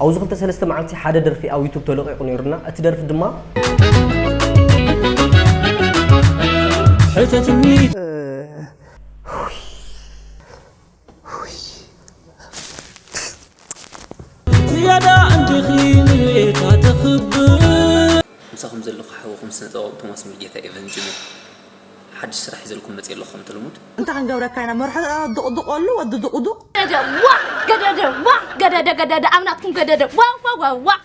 ኣብዚ ክልተ ሰለስተ መዓልቲ ሓደ ደርፊ ኣብ ዩቱብ ተለቒቑ ነይሩና። እቲ ደርፊ ድማ ሕተትኒ ዝያዳ እንዲኺ ንቤታ ተኽብር። ምሳኹም ዘለኹ ሓውኹም ስነ ጥበብ ቶማስ ሙሉጌታ ኤቨን ጅምር። ሓድሽ ስራሕ ሒዘልኩም መፅእ ኣለኹ ከምቲ ልሙድ። እንታይ ክንገብረካ ኢና? መርሖ ድቕድቕ ኣሉ፣ ወዲ ድቕዱቕ። ገደደ ዋ፣ ገደደ ዋ፣ ገደደ፣ ገደደ፣ ኣብ ናትኩም ገደደ ዋ፣ ዋ፣ ዋ፣ ዋ።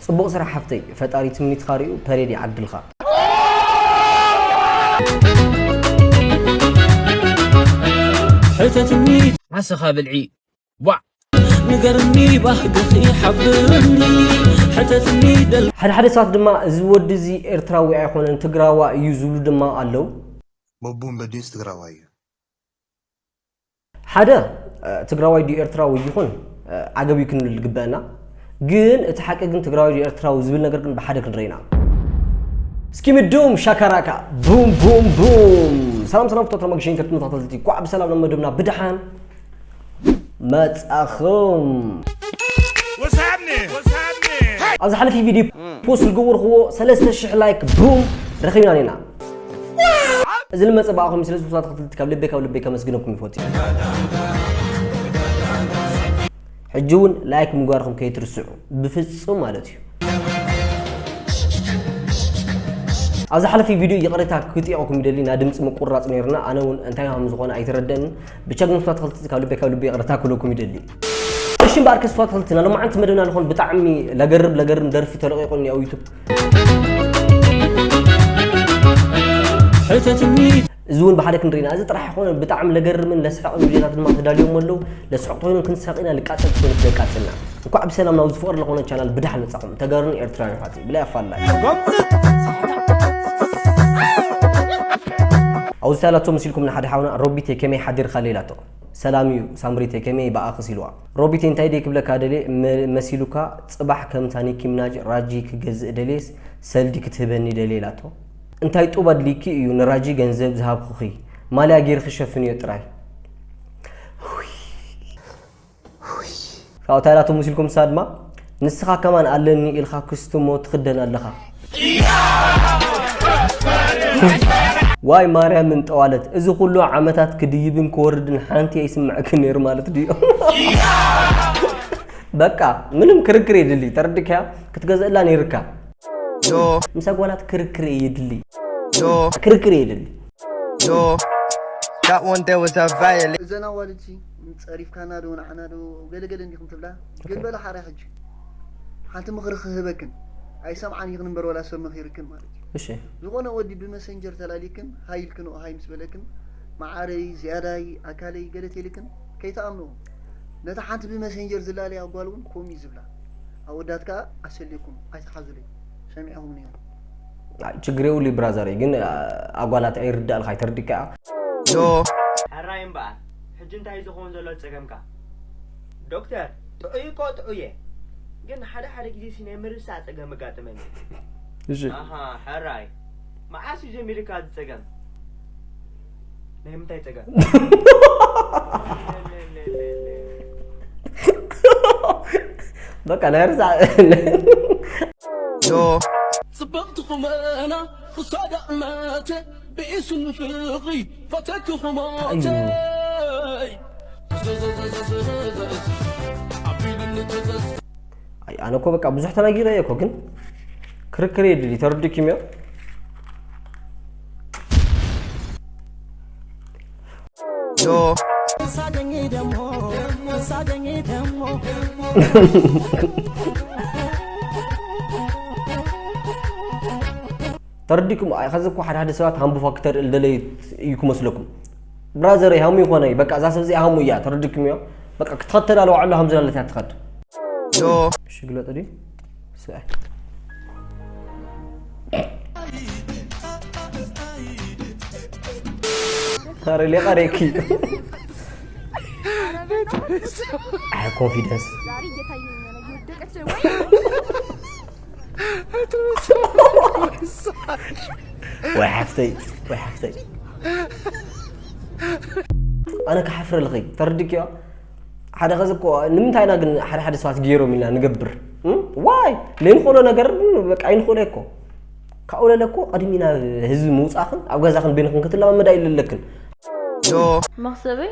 ጽቡቕ ስራሕ ሓፍተይ፣ ፈጣሪ ትምኒትካ ሪኡ ፐሬድ ይዓድልካ። ሕተትኒ ዓሰኻ ብልዒ፣ ዋዕ። ንገርኒ ባህግኺ ሓብርኒ፣ ሕተትኒ ደል- ሓደ ሓደ ሰባት ድማ እዚ ወዲ እዚ ኤርትራዊ ኣይኮነን ትግራዋ እዩ ዝብሉ ድማ ኣለዉ። መቡን በዲንስ ትግራዋይ እዩ። ሓደ ትግራዋይ ድዩ ኤርትራዊ ይኹን ዓገብ እዩ ክንብል ዝግበአና። ግን እቲ ሓቂ ግን ትግራዋይ ድዩ ኤርትራዊ ዝብል ነገር ግን ብሓደ ክንረኢና። ስኪሚ ዱም ሻካራካ ቡም ቡም ቡም። ሰላም ሰላም ፍቶት ረመግሽን ከርትሙ ተኸታተልቲ ኳዕ ብሰላም ናብ መደብና ብድሓን መጻኹም። ኣብዚ ሓለፊ ቪድዮ ፖስት ዝገበርክዎ ሰለስተ ሽሕ ላይክ ቡም ረኺብና ኔና። እዚ ልመጸ ብኣኹም ስለ ዝኾነ ተኸታተልቲ ካብ ልበይ ካብ ልበይ ከመስግነኩም ይፈቱ። ሕጂ እውን ላይክ ምግባርኩም ከይትርስዑ ብፍጹም ማለት እዩ። ኣብዚ ሓለፊ ቪድዮ ይቕሬታ ክጥየቐኩም ይደሊ፣ ናይ ድምፂ ምቁርራፅ ነይርና። ኣነ እውን እንታይ ከም ዝኾነ ኣይተረደእንን። ብቻ ግን ፍታት ተኸታተልቲ ካብ ልበይ ካብ ልበይ ይቕሬታ ክብለኩም ይደሊ። እሺ እምበኣር ከስፋት ክልትና ሎማዓንቲ መደብና ዝኾን ብጣዕሚ ለገርም ለገርም ደርፊ ተለቂቑ እኒኦ ኣብ ዩቱብ። ሕተትኒ። እዚ እውን ብሓደ ክንርኢና። እዚ ጥራሕ ኣይኮነን፣ ብጣዕሚ ለገርምን ለስሕቕን ቪድዮታት ድማ ተዳልዮም ኣለዉ። ለስሕቕ ተኮይኑ ክንስሕቕ ኢና፣ ልቃጸል ተኮይኑ ክነቃጽልና። እንኳዕ ብሰላም ናብዚ ፍቕሪ ለኾነ ቻናል ብድሓን መጻኹም። ተጋሩን ኤርትራውያን ሓቲ ብላይ ኣፋላይ። ኣብዚ ታላቶ መሲልኩም ንሓደ ሓውና ሮቢቴ ከመይ ሓዲርካ ሌላቶ። ሰላም እዩ ሳምሪተይ፣ ከመይ በኣኽስ ኢልዋ። ሮቢተይ እንታይ ደይ ክብለካ ደልየ መ-፣ መሲሉካ፣ ጽባሕ ከምታ ኒኪ ሚናጅ ራጂ ክገዝእ ደልየስ ሰልዲ ክትህበኒ ደልየ ኢላቶ። እንታይ ጡብ ኣድልይኪ እዩ ንራጂ ገንዘብ ዝሃብኹኺ? ማልያ ጌርኺ ሸፍንዮ ጥራይ። ካብኡ እንታይ ኢላቶ መሲልኩም ንሳ ድማ፣ ንስኻ ከማን ኣለኒ ኢልካ ክስትሞ ትኽደን ኣለኻ። ዋይ ማርያምን ጠዋለት፣ እዚ ኩሉ ዓመታት ክድይብን ክወርድን ሓንቲ ኣይስምዐክን ነይሩ ማለት ድዩ? በቃ ምንም ክርክር የድሊ፣ ተረድካያ? ክትገዝእላ ነይርካ። ዮ። ምስ ኣጓላት ክርክር የድሊ። ዮ። ክርክር የድሊ። ዮ። That one there was a violation. እዘን ኣዋልድ ሲ ጸሪፍካና ዶ ንዓና ዶ ገለገለ እንዲኹም ትብላ? ግን ኦኬ። በላ ሓራይ ሕጂ ሓንቲ ምኽሪ ክህበክን፣ ኣይሰምዓን ይኽን እምበር ወላ ሰብ መኺርክን ማለት እዩ። እሺ። ዝኾነ ወዲ ብመሰንጀር ተላሊክን፣ ሃይ ኢልክንኦ፣ ሃይ ምስ በለክን፣ መዓረይ፣ ዝያዳይ፣ ኣካለይ ገለ ተይልክን፣ ከይትኣምንኦ። ነታ ሓንቲ ብመሰንጀር ዝላለያ ጓል እውን ከምኡ እዩ ዝብላ። ኣወዳት ከኣ ኣሰልየኩም፣ ኣይትሓዙለይ። ሰሚዕኹምኒ እዮም። ኣይ፣ ችግር የብሉ ብራዘረይ፣ ግን፣ ኣ-፣ ኣጓላት ኣይርዳእልካ፣ ኣይተርድካ። ዮ። ሕራይ እምበኣር፣ ሕጂ እንታይ እዩ ዝኸውን ዘሎ ጸገምካ? ዶክተር፣ ጥዑይ እኮ ጥዑየ፣ ግን ሓደ ሓደ ግዜ ሲ ናይ ምርሳዕ ጸገም ኣጋጥመኒ። እሺ። ኣሃ፣ ሕራይ። መዓስ እዩ ጀሚርካ እዚ ጸገም? ናይ ምንታይ ጸገም? በቃ ናይ ርሳዕ። ዮ። ጽብቕቲ ቁመና ክሳዳ እመተ ብኢሱ ንፍቕሪ ፈተኪ ቁመተይ። ኣይ፣ ኣነ እኮ በቃ ብዙሕ ተናጊረ እየ እኮ፣ ግን ክርክር የድሊ፣ ተረዲእኩም እዮ። ዮ። ተረዲኩም፣ ኣይ፣ ኸዚ እኮ ሓደ ሓደ ሰባት ሃምቡ ፋክተር እልደለይ እዩ ክመስለኩም። ብራዘረይ፣ ሃሙ ይኾነይ፣ በቃ፣ እዛ ሰብ እዚኣ ሃሙ እያ፣ ተረዲኩም እዮ። በቃ፣ ክትኸተል ኣለዋ፣ ዓሎ ሃምዚ ላለታ ትኸድ። ዮ። እሺ፣ ግለጥ ድዩ? ስአ። ኧረ ሌቃ ሬኪ። ኣይ፣ ኮንፊደንስ። ዛሬ እየታየኝ ነው የወደቀች ወይ? ወይ ሓፍተይ፣ ወይ ሓፍተይ። ኣነ ክሓፍረልኺ፣ ተረዲክዮ? ሓደ ኸዚ እኮ ንምንታይ ኢና ግን ሓደ ሓደ ሰባት ገይሮም ኢልና ንገብር? እም? ዋይ? ለይንኽእሎ ነገር ግን በቃ ኣይንኽእሎ እኮ። ካብኡ ለለ እኮ ቅድሚ ናብ ህዝቢ ምውጻኽን ኣብ ገዛኽን በይንኽን ክትለማመዳ ኢለለክን። መኽሰበይ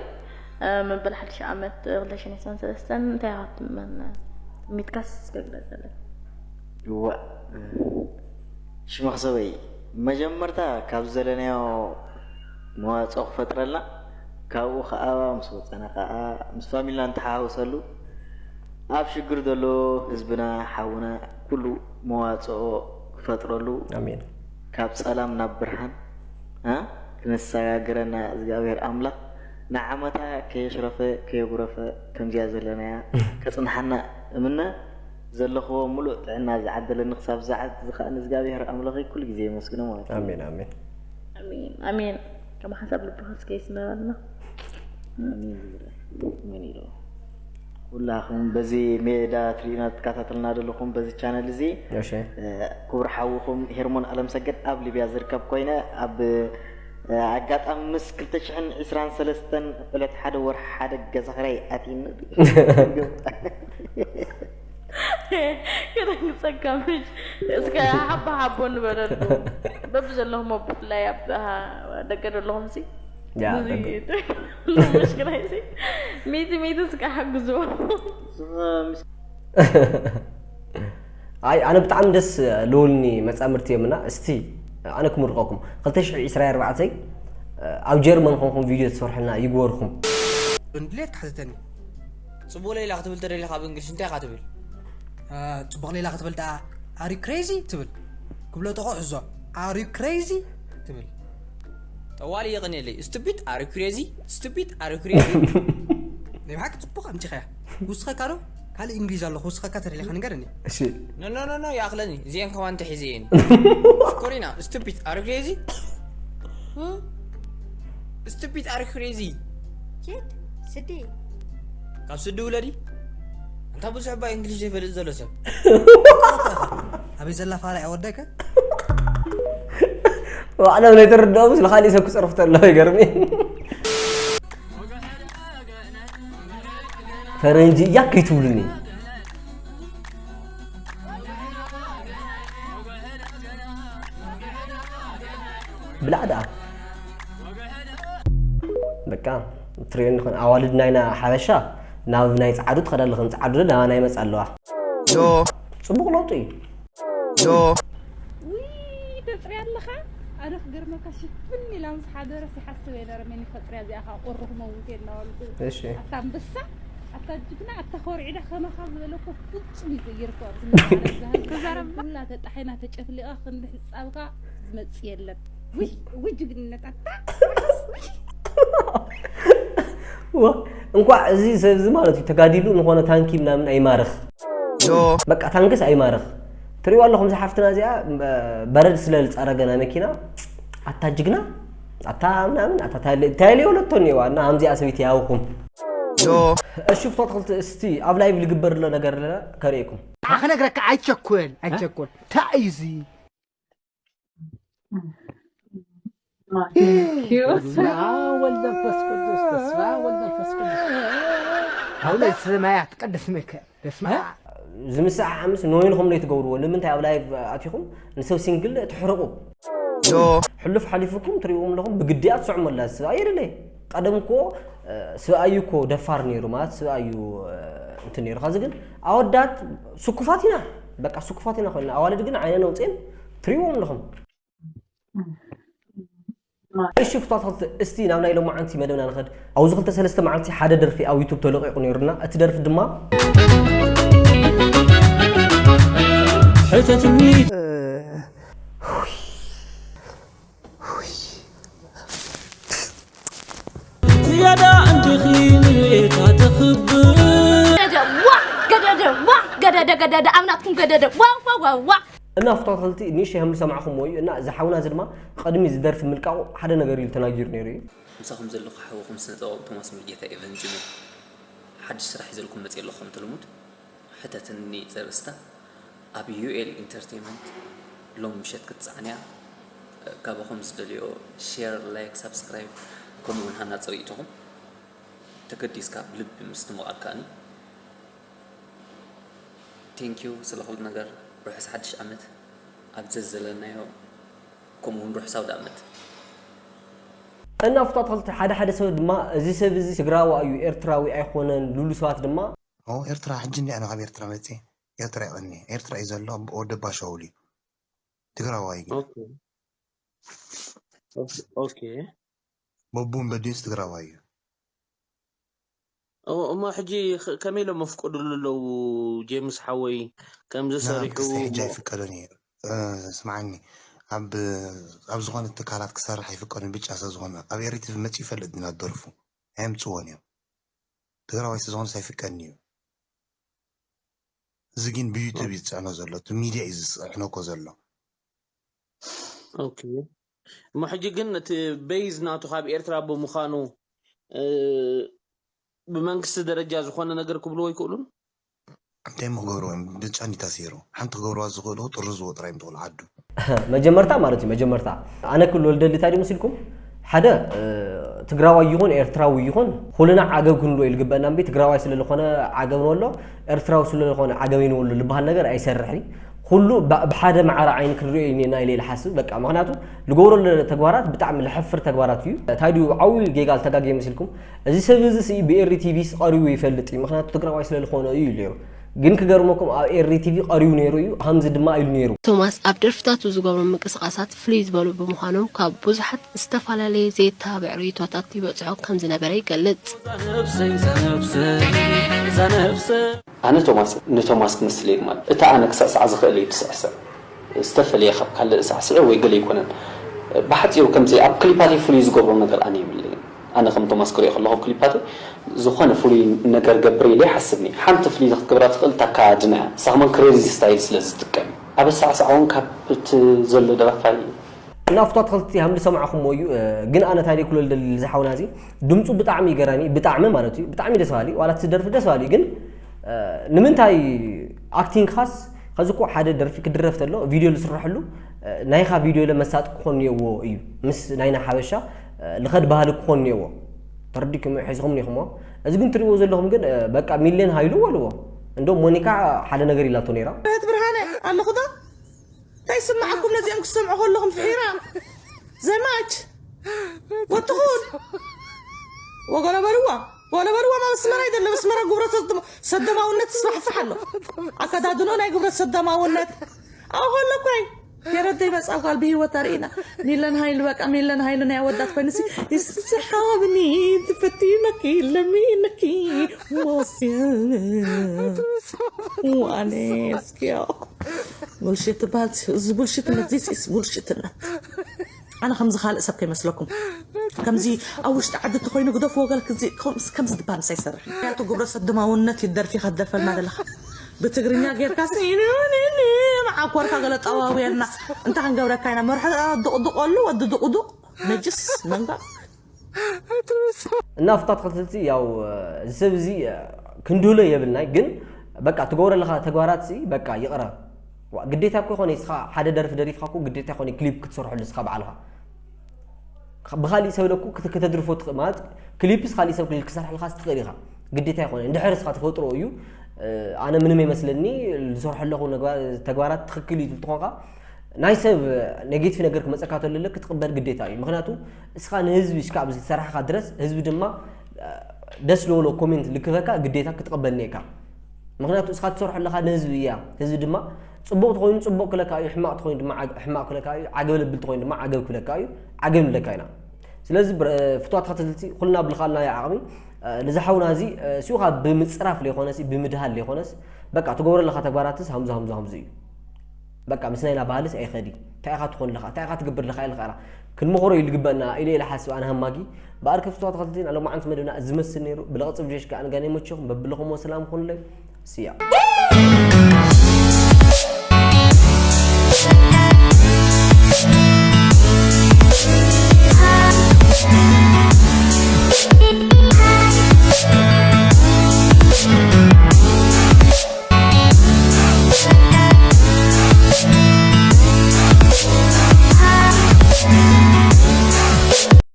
መበል ሓድሽ ዓመት ክልተ ሽሕን ዕስራን ሰለስተን እንታይ ኢኻ ትምነ? ትምኒትካስ እስከ ግለጸለይ። እዋእ እሺ መኽሰበይ፣ መጀመርታ ካብ ዘለናዮ መዋፅኦ ክፈጥረልና፣ ካብኡ ከዓ ምስ ወፀና ከዓ ምስ ፋሚልና ንተሓዋወሰሉ፣ ኣብ ሽግር ዘሎ ህዝብና ሓውና ኩሉ መዋፅኦ ክፈጥረሉ፣ ኣሜን። ካብ ፀላም ናብ ብርሃን እ ክነሰጋግረና እግዚኣብሔር ኣምላኽ ንዓመታ ከየሽረፈ ከየጉረፈ ከምዚኣ ዘለናያ ከፅንሓና እምነ። ዘለኽዎ ሙሉእ ጥዕና ዝዓደለኒ ክሳብ ዝዓት ዝኸኣኒ እግዚኣብሔር ኣምላኸይ ኩሉ ግዜ የመስግኖ ማለት እዩ። ኣሜን ኣሜን። ኣሜን ኣሜን። ከም ሓሳብ ልብኻ እስከ ይስመረልና። ኣሜን ይብለ። ኣሜን ኢሉ። ኩላኹም በዚ ሜዳ ትሪእና ትከታተልና ዘለኹም በዚ ቻነል እዚ እሺ ክቡር ሓውኹም ሄርሞን ኣለምሰገድ ኣብ ሊብያ ዝርከብ ኮይነ ኣብ ኣጋጣሚ ምስ ክልተ ሽሕን ዕስራን ሰለስተን ዕለት ሓደ ወርሒ ሓደ ገዛ ክራይ ኣትይኒ ክደንግጸካ ምሽ እስከ ሓቦ ሓቦ ንበለሉ በብዘለኹም ብፍላይ ኣብ ደገ ዘለኹም ሲ ያ ሙሽክላ ሲ ሚቲ ሚቲ እስከ ሓግዝዎ ኣይ ኣነ ብጣዕሚ ደስ ልውልኒ መጻምድቲ እዮም እና እስቲ ኣነ ክምርቀኩም ክልተ ሽሕ ዕስራ ኣርባዕተ ኣብ ጀርመን ኮንኩም ቪድዮ ትሰርሑልና ይግበርኩም። ድሌት ክሓተተኒ ጽቡቕ ሌላ ክትብል ተደሊኻ ኣብ እንግሊሽ እንታይ ኢኻ ትብል? ጽቡቕ ሌላ ክትብል ደኣ are you crazy ትብል ክብሎ ጠቆ ሕዞ are you crazy ትብል ጠዋሊ የቕንየለይ stupid are you crazy stupid are you crazy ናይ ብሓቂ ጽቡቕ ኣምጺኻያ ክውስኸካ ዶ ካልእ እንግሊዝ ኣለኹ ክውስኸካ ተደሊኻ ንገረኒ እሺ no no no no ይኣኽለኒ እዚአን ከማን ተሒዘ እየን ኮሪና stupid are you crazy stupid are you crazy ኬት ስዲ ካብ ስዲ ውለዲ እንታ ብዙሕ ባ እንግሊሽ ዘይፈልጥ ዘሎ ሰብ ኣበይ ዘላ ፋራ እያ ወደከ ዋዕላ ናይ ተረዳኦ ምስ ካልእ ሰብ ክጸርፍ ተሎ ይገርም ፈረንጂ እያ ከይትብሉኒ ብላዕ ደኣ በቃ ትሪኦ እንዲኹን ኣዋልድ ናይና ሓበሻ ናብ ናይ ፃዓዱ ትኸዳ ኣለኽን ፃዓዱ ዶ ናባና ይመፃ ኣለዋ ዶ ፅቡቕ ለውጢ እዩ ዶ ውይ ተፅርያ ኣለኻ ኣነ ክገርመካ ሽፍን ኢላ ምስ ሓደረስ ይሓስብ እየ ነረ መን ይፈፅርያ እዚኣ ከዓ ቁሩ ክመውት እየ እናበልኩ እሺ ኣታ ኣንበሳ ኣታ ጅግና ኣታ ኮርዒዳ ከማኻ ዝበለ እኮ ፍፁም እዩ ዘይርከቦ ኣብዚ መፅኣ ኩላ ተጣሒና ተጨፍሊቓ ክንዲ ሕፃብካ ዝመፅእ የለን ውይ ውይ ጅግንነት ኣታ ዋ፣ እንኳዕ እዚ ሰብ እዚ ማለት እዩ ተጋዲሉ ዝኾነ ታንኪ ምናምን ኣይማርኽ ዶ በቃ ታንክስ ኣይማርኽ ትሪእዋ ኣለኹም እዚ ሓፍትና እዚኣ በረድ ስለ ዝፀረገ ናይ መኪና ኣታ ጅግና ኣታ ምናምን ኣታ ታይለ ወለቶ እኒዋ እና ከምዚኣ ሰበይቲ ያውኹም ዶ እሺ ፍቶት ክልተ እስቲ ኣብ ላይቭ ልግበር ኣሎ ነገር ኣለና ከርእየኩም ኣኽነግረካ ኣይቸኩል ኣይቸኩል እንታይ እዩ እዚ ኪዮስ በስመ አብ ወልድ መንፈስ ቅዱስ በስመ አብ ወልድ መንፈስ ቅዱስ አቡነ ሰማያት ቅዱስ ሚካኤል በስመ አብ ዝምስዓ ምስ ኖይን ከም ዘይትገብርዎ ንምንታይ ኣብ ላይቭ ኣቲኹም ንሰብ ሲንግል ትሕርቁ ዶ ሕሉፍ ሓሊፉኩም ትሪእዎም ኣለኹም ብግዲ ኣትስዕሙ ኣላ ስብኣይ የድለይ ቀደም እኮ ስብኣዩ እኮ ደፋር ነይሩ ማለት ስብኣዩ እንትን ነይሩ ካዚ ግን ኣወዳት ስኩፋት ኢና በቃ ስኩፋት ኢና ኮይና ኣዋልድ ግን ዓይነን ኣውፅኤን ትሪእዎም ኣለኹም እሺ ፍቷት ክልተ እስቲ ናብ ናይ ሎማዓንቲ መደብና ንኸድ ኣብዚ ክልተ ሰለስተ መዓልቲ ሓደ ደርፊ ኣብ ዩቱብ ተለቂቑ ነይሩና እቲ ደርፊ ድማ ሕተትኒ ዝያዳ እንዲኺ ንቤታ ተኽብር ገደደ ዋ ገደደ ዋ ገደደ ገደደ ኣብ ናትኩም ገደደ ዋ ዋ ዋ ዋ እና ፍታትልቲ ኒሽ ከም ዝሰማዕኹምዎ እዩ እና እዚ ሓውና እዚ ድማ ቅድሚ እዚ ደርፊ ምልቃቑ ሓደ ነገር ኢሉ ተናጊሩ ነይሩ እዩ ምሳኹም ዘለኹ ሓውኹም ስነ ጥበብ ቶማስ ሙልጌታ ኤቨን ጅምር ሓድሽ ስራሕ ይዘልኩም መፅእ ኣለኹ ከምቲ ልሙድ ሕተትኒ ዘርእስታ ኣብ ዩኤል ኢንተርቴንመንት ሎም ምሸት ክትፃዕንያ ካባኹም ዝደልዮ ሼር ላይክ ሳብስክራይብ ከምኡ እውን ሃናፀ ርእይቶኹም ተገዲስካ ብልቢ ምስትምቓር ከኣኒ። ቴንኪዩ ስለ ኩሉ ነገር። ርሑስ ሓድሽ ዓመት ኣብ ዘዘለናዮ፣ ከምኡ እውን ርሑስ ኣውደ ዓመት። እና ፍታት ክልተ ሓደ ሓደ ሰብ ድማ እዚ ሰብ እዚ ትግራዋ እዩ ኤርትራዊ ኣይኮነን ልብሉ ሰባት ድማ ኦ ኤርትራ ሕጂ እንዲያ ናብ ኤርትራ መፅእ። ኤርትራ ይቐኒ። ኤርትራ እዩ ዘሎ። ወደባ ሸውል እዩ። ትግራዋይ ግን ኦኬ ኦኬ በቡን በዲንስ ትግራዋይ እዩ። እሞ ሕጂ ከመይ ኢሎም መፍቀድሉ ኣለዉ? ጄምስ ሓወይ ከምዚ ሰሪሑ ክስተ ሕጂ ኣይፍቀዶን እዩ። ስማዓኒ ኣብ ኣብ ዝኾነ ትካላት ክሰርሕ ኣይፍቀዱን ብጫ ሰብ ዝኾነ ኣብ ኤሪቲቪ መፂኡ ይፈልጥ ግን ኣደርፉ ኣየምፅዎን እዮም። ትግራዋይ ስለዝኾነስ ኣይፍቀድን እዩ። እዚ ግን ብዩቱብ እዩ ዝፅዕኖ ዘሎ፣ እቲ ሚድያ እዩ ዝፅዕኖ እኮ ዘሎ። ኦኬ እሞ ሕጂ ግን እቲ ቤዝ ናቱ ካብ ኤርትራ ብምዃኑ ብመንግስቲ ደረጃ ዝኾነ ነገር ክብልዎ ኣይክእሉን? እንታይ እሞ ክገብርዎ እዮም? ብጫ እንዲ ታሲሩ ሓንቲ ክገብርዋ ዝኽእሉ ጥርዝዎ ጥራይ እዮም ዝኽእሉ ዓዱ። መጀመርታ ማለት እዩ መጀመርታ ኣነ ክብሎ ልደሊ እንታይ ድዩ መሲልኩም ሓደ ትግራዋይ ይኹን ኤርትራዊ ይኹን ኩልና ዓገብ ክንብሎ እዩ ዝግበአና እምቢ ትግራዋይ ስለ ዝኾነ ዓገብ ንበሎ ኤርትራዊ ስለ ዝኾነ ዓገብ ይንበሎ ዝበሃል ነገር ኣይሰርሕን ኩሉ ብሓደ ማዕረ ዓይኒ ክንሪኦ ኢና ኢለ ኢለ ሓስብ በቃ ምክንያቱ ዝገብሮ ተግባራት ብጣዕሚ ለሐፍር ተግባራት እዩ እንታይ ድዩ ዓብዩ ጌጋ ዝተጋገየ መሲልኩም እዚ ሰብ እዚ ሲ ብኤሪ ቲቪ ስ ቀሪቡ ይፈልጥ እዩ ምክንያቱ ትግራዋይ ስለ ዝኾነ እዩ ኢሉ ነይሩ ግን ክገርመኩም ኣብ ኤሪ ቲቪ ቀሪቡ ነይሩ እዩ ከምዚ ድማ ኢሉ ነይሩ ቶማስ ኣብ ደርፍታቱ ዝገብሮም ምንቅስቓሳት ፍልይ ዝበሉ ብምዃኖም ካብ ብዙሓት ዝተፈላለየ ዘየተባብዕ ርእይቶታት ይበጽሖ ከም ዝነበረ ይገልጽ። ኣነ ቶማስ ንቶማስ ክመስል እየ ማለት እታ ኣነ ክስዕስዓ ዝኽእል እየ ዝስዕስዕ ዝተፈለየ ካብ ካልእ ሳዕስዒ ወይ ገለ ኣይኮነን ብሓፂሩ ከምዚ ኣብ ክሊፓተይ ፍሉይ ዝገብሮ ነገር ኣነ የብለይን ኣነ ከም ቶማስ ክሪኦ ከለኹ ክሊፓተይ ዝኾነ ፍሉይ ነገር ገብር ኢለ ይሓስብኒ ሓንቲ ፍልይቲ ክትገብራ ትኽእል እታ ኣካያድና እያ ንሳ ከማን ክሬዚ ስታይል ስለ ዝጥቀም ኣብ ኣሳዕሳዕ እውን ካብ እቲ ዘሎ ደራፋይ እና ፍቷት ክልቲ ሃም ዝሰማዕኹሞ እዩ ግን ኣነ ታይ ክሎ ዝደሊ ዝሓውና እዚ ድምፁ ብጣዕሚ ገራሚ ብጣዕሚ ማለት እዩ ብጣዕሚ ደስ ባሊ ዋላ ትደርፊ ደስ ባሊ ግን ንምንታይ ኣክቲንግ ካስ ከዚ እኮ ሓደ ደርፊ ክድረፍ ተሎ ቪድዮ ዝስረሐሉ ናይኻ ቪድዮ ለመሳጥ ክኾን ነዎ እዩ ምስ ናይና ሓበሻ ልኸድ ባህሊ ክኾን ነዎ ተረዲኩም ሒዝኹም ኒኹሞ እዚ ግን ትሪእዎ ዘለኹም ግን በቃ ሚሊዮን ሃይሉ በልዎ እንዶ ሞኒካ ሓደ ነገር ኢላቶ ነይራ እህት ብርሃነ ኣለኹ ዶ እንታይ ይስምዓኩም ነዚኦም ክሰምዑ ከለኹም ፍሒራ ዘማች ወትኹን ወገሎ በልዋ ወገሎ በልዋ ኣብ ኣስመራ ይደለ ኣስመራ ግብረ ሰዶማውነት ትስፋሕፍሕ ኣሎ ኣከዳድኖ ናይ ግብረ ሰዶማውነት ኣብኡ ከሎ እኮ የረደይ መፃ ጓል ብሂወት ኣርእና ሚለን ሃይሉ በቃ ሚለን ሃይሉ ናይ ኣወዳት ኮይኑሲ ይስሓብኒ ትፈቲነኪ ለሚነኪ ሞስያ ዋኔ እስኪዮ ቡልሽት ትበሃል እዚ ቡልሽትነት ዚስ ኢስ ቡልሽትነት ኣነ ከምዚ ካልእ ሰብ ከይመስለኩም ከምዚ ኣብ ውሽጢ ዓዲ ተኮይኑ ግደፍዎ ገለ ክዚ ከምዚ ድባል ምሳይ ይሰርሕ ያቱ ግብረ ሰዶማውነት ይደርፊ ከደርፈልና ዘለካ ብትግርኛ ጌርካ መዓኮርካ ገለ ጠዋውየልና እንታይ ክንገብረካ ኢና መርሐ ድቕድቆሉ ወዲ ድቕዱቕ ነጅስ መንጋ እና ፍታት ክልትልቲ ያው እዚ ሰብ እዚ ክንድህሎ የብልናይ ግን በቃ ትገብረለካ ተግባራት ሲ በቃ ይቕረ ግዴታ እኮ ይኮነ ስኻ ሓደ ደርፊ ደሪፍካ እኮ ግዴታ ይኮነ ክሊፕ ክትሰርሐሉ ስኻ በዓልካ ብካሊእ ሰብ ለኩ ከተድርፎ ማለት ክሊፕስ ካሊእ ሰብ ክሰርሐልካ ትኽእል ኢኻ ግዴታ ይኮነ እንድሕር ስኻ ተፈጥሮ እዩ ኣነ ምንም ይመስለኒ ዝሰርሐ ኣለኹ ተግባራት ትኽክል እዩ ትኾንካ ናይ ሰብ ኔጌቲቭ ነገር ክመፀካ ተሎ ክትቕበል ግዴታ እዩ ምክንያቱ እስኻ ንህዝቢ እስካ ኣብዚ ዝሰራሕካ ድረስ ህዝቢ ድማ ደስ ዝበሎ ኮሜንት ልክበካ ግዴታ ክትቕበል ኔካ ምክንያቱ እስኻ ትሰርሖ ኣለካ ንህዝቢ እያ ህዝቢ ድማ ፅቡቅ ተኮይኑ ፅቡቅ ክለካ እዩ ሕማቅ ተኮይኑ ድማ ሕማቅ ክለካ እዩ ዓገብ ለብል ተኮይኑ ድማ ዓገብ ክለካ እዩ ዓገብ ንለካ ኢና ስለዚ ፍትዋት ተኸተልቲ ኩልና ብልካልና ዓቕሚ ንዝሓውና እዚ ሲኡካ ብምፅራፍ ለይኮነስ ብምድሃል ለይኮነስ በቃ ትገብሮ ኣለካ ተግባራትስ ሃምዚ ሃምዚ ሃምዚ እዩ በቃ ምስ ናይና ባህልስ ኣይኸዲ እንታይ ኢኻ ትኾን ኣለኻ እንታይ ኢኻ ትገብር ኣለኻ ኢልካ ኢራ ክንመኽሮ እዩ ዝግበእና ኢለ ኢለ ሓስብ ኣነ ሃማጊ በኣር ከፍትዋ ተኸልቲን ኣለማዓንቲ መደብና ዝመስል ነይሩ ብለቕፅብ ጀሽ ከኣ ንጋኔ መቸኹም በብለኹም ወሰላም ኩኑለይ ስያ